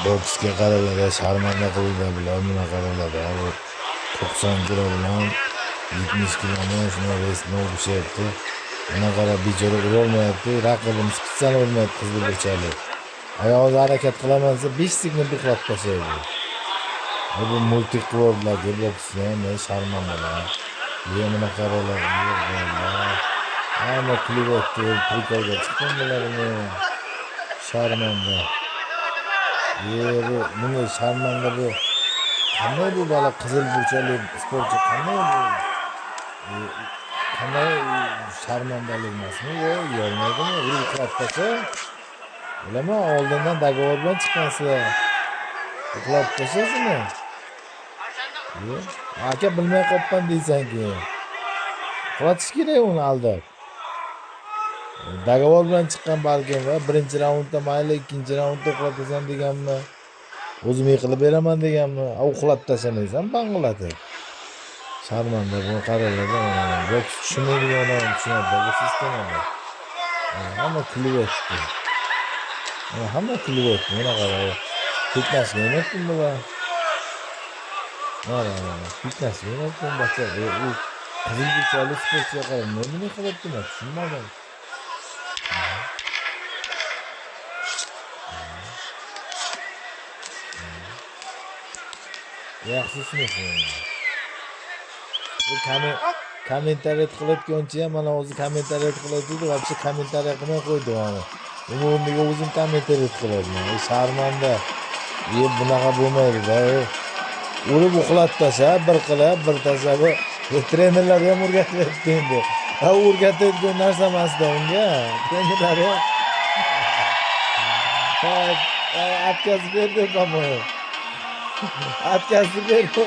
Boksga qaraladi, sharmanda qildi bular, buni qaraladi. Bu 90 kilo bilan 70 kiloni shuni resmi urishyapti. Buni qara, bechora urolmayapti, raqibini spitsan urmayapti qizil burchalik. Oyog'ida harakat qilaman desa 5 sekund uxlatib tashlaydi. Bu multik qilib boksni ham sharmandalar. Ye, buni qaralar, hamma kulyapti, prikolga chiqdim bularni. Sharmanda. Ye, bu buni sharmanda bu. Qanday bu bola qizil burchali sportchi, qanday bu? Qanday sharmandalik emasmi bu? Yormaydimi? Urib uxlatib tasha. Bilaman, oldindan договор bilan chiqqansizlar. Uxlatib tasha shuni. Ye, aka bilmay qolibman deysan keyin. Uxlatish kerak uni aldab. Договор bilan chiqqan balkim va birinchi raundda mayli, ikkinchi raundda uxlatasan deganmi? O'zim yiqilib beraman deganmi? A, uxlatib tashlamaysan bang'latib. Sharmanda, buni qaranglar, mana boks tushunmaydigan odam ham tushunadi bu sistemani. Hamma kulyapti. Mana hamma kulyapti. Mana qara. Fitnessga o'ynayapti bular. Mana mana fitnessga o'ynayapti bacha. U qizil burchali sportchiga qarab nima bunday qilyapti, man tushunmadim. Yaxshi shunaqa. Bu kommentariy qilayotgancha ham mana o'zi kommentariy qilayotgandi, вообще kommentariy qilmay qo'ydi mana. Uni o'rniga o'zim kommentariy qilyapman. Ey sharmanda. E, bunaqa bo'lmaydi-da. Urib uxlatib tasha, bir qilib, bir tasha bu trenerlar ham o'rgatyapti endi. Ha, o'rgatayotgan narsa emasda unga. Trenerlar ham ha, отказ berdi, по-моему. Отказ berdi.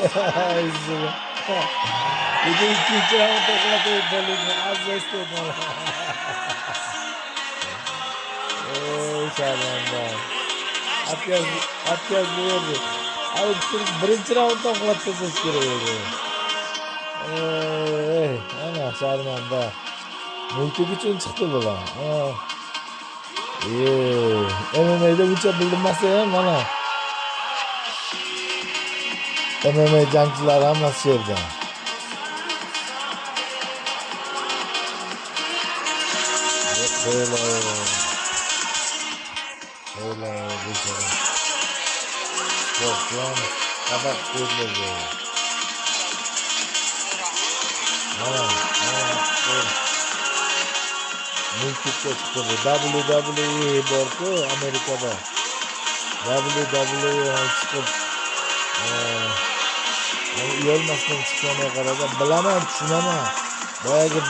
Dedi ikkinchi raundda uxlatayotgan lekin azizda. Ey sharmanda. Отказ, отказ berdi. Ay, birinchi raunddan uxlatib tashlash kerak edi. Ey, ana sharmanda. Multik uchun chiqdi bular. Ha. Ey, MMA'da uncha bilinmasa ham mana MMA jangchilari hammasi shu yerda. Qo'ylar. Qo'ylar, bechora. Sportchi ham xabar qo'ydilar bu. Mana, mana qo'y. Multikka chiqdi bu. WWE bor-ku Amerikada. WWE chiqib, uyalmasdan chiqqaniga qarada bilaman, tushunaman. Boyagi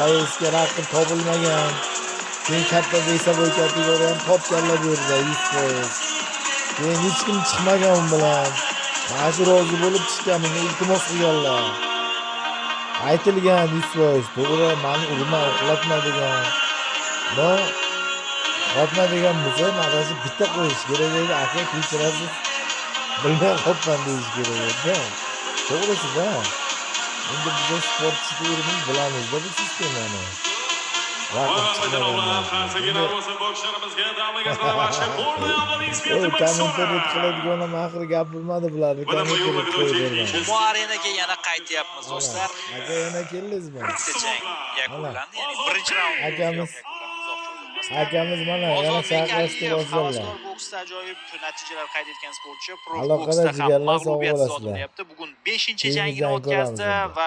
боец ga raqib topilmagan. Keyin katta весовой kategoriya ham topganlar bu yerda 100%. Keyin hech kim chiqmagan u bilan. Mana shu rozi bo'lib chiqqan, bunga iltimos qilganlar. Aytilgan 100% to'g'ri, mani urma, uxlatma degan. Но, uxlatma degan bo'lsa, mana shu bitta qo'yish kerak edi, aka kechirasiz. Bilmay qolibman deyish kerak edi. To'g'risi-da. Endi biz sportchi to'g'rimiz bilamizda bu sistemani. Raqib chiqmagandan keyin. Endi kommentariy qiladigan ham axir gapirmadi bularni, kommentariy qo'yib. Bu arenaga yana qaytyapmiz, do'stlar. Aka, yana keldingizmi? Bitta jang yakunlandi, ya'ni birinchi raund. Akamiz, akamiz mana yana Ozodbek chaqirishdi Aliyev bosganlar. havaskor boksda ajoyib natijalar qayd etgan sportchi. Pro Aloqada boksda ham jigarlar, sog' mag'lubiyatsiz bo'lasizlar. otilyapti. Bugun 5 Keyingi jangini jang ko'ramiz o'tkazdi endi. va